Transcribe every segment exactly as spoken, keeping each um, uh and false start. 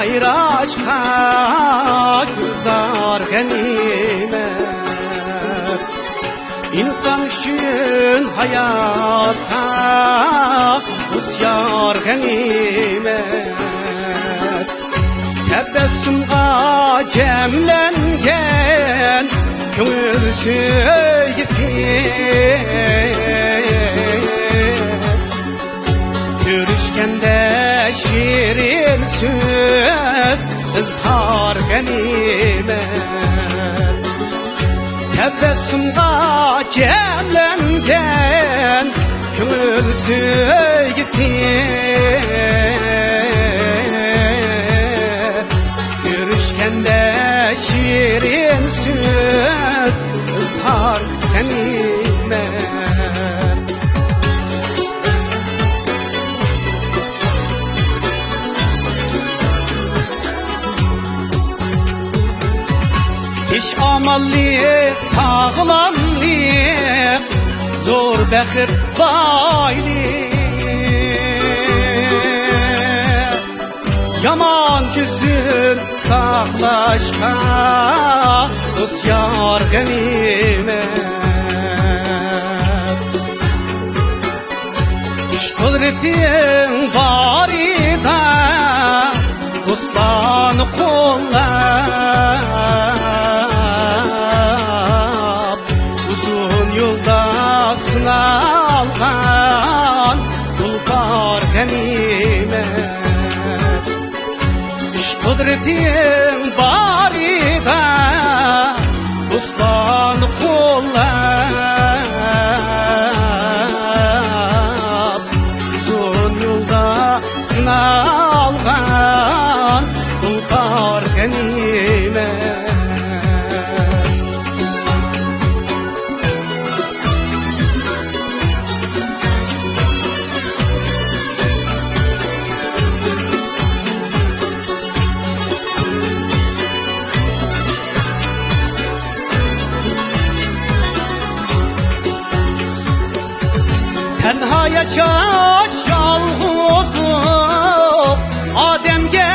سايراشقا گۈلزار غەنىيمەت. ئىنسان ئۈچۈن ھاياتتا ھوشيار غەنىيمەت. تەبەسسۇمغا جەملەنگەن كۆڭۈل سۆيگۈسى. كۆرۈشكەندە شېرىن سۆز ئىزھار غەنىيمەت. تەبەسسۇمغا جەملەنگەن كۆڭۈل سۆيگۈسى. كۆرۈشكەندە شېرىن سۆز ئىزھار غەنىيمەت. ئىش ئامانلىق، ساغلاملىق، زور بەخت بايلىق. يامان كۈزدىن ساقلاشقا دوست يار غەنىيمەت. كۈچ قۇدرىتىڭ بارىدا دوستلارنى قوللاپ، ئۇزۇن يولدا سىنالغان تۇلپار غەنىيمەت. كۈچ قۇدرىتىڭ بارىدا دوستلارنى قوللاپ، ئۇزۇن يولدا سىنالغان تۇلپار غەنىيمەت. تەنھا ياشاش يالغۇزلۇق ئادەمگە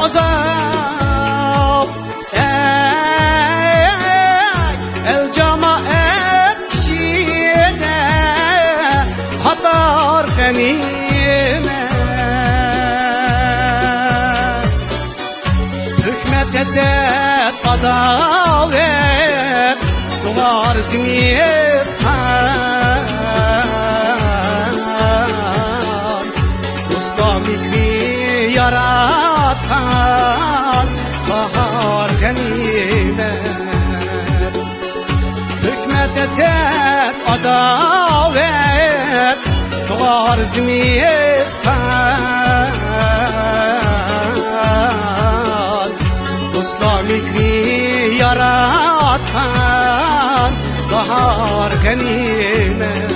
ئازاب. ئەي، ئەل جامائەت ئىچىدە قاتار غەنىيمەت. تۆھمەت، ھەسەت، ئاداۋەت تۇغار زىمىستان. دوستلار مېھرى ياراتقان باھار غەنىيمەت. تۆھمەت، ھەسەت، ئاداۋەت تۇغار زىمىستان. دوستلار مېھرى ياراتقان باھار غەنىيمەت.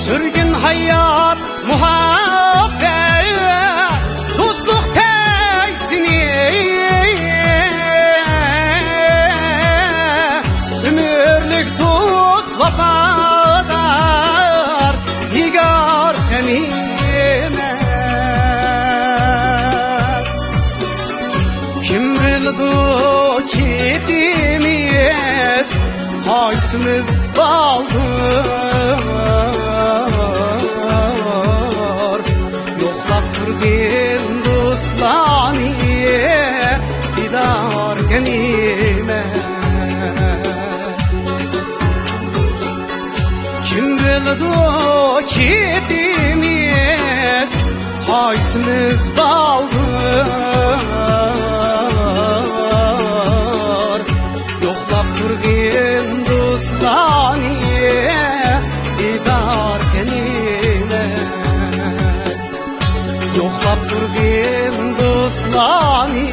سۈرگۈن ھايات، مۇھەببەت، دوستلۇق پەيزىنى ئۆمۈرلۈك دوست، ۋاپادار نىگار غەنىيمەت. كىم بىلىدۇ كېتىمىز قايسىمىز بالدۇر؟ يوقلاپ تۇرغىن دوستلارنى دىدار غەنىيمەت. كىم بىلىدۇ كېتىمىز قايسىمىز بالدۇر؟ يوقلاپ تۇرغىن دوستلارنى دىدار غەنىيمەت. يوقلاپ تۇرغىن دوستلارنى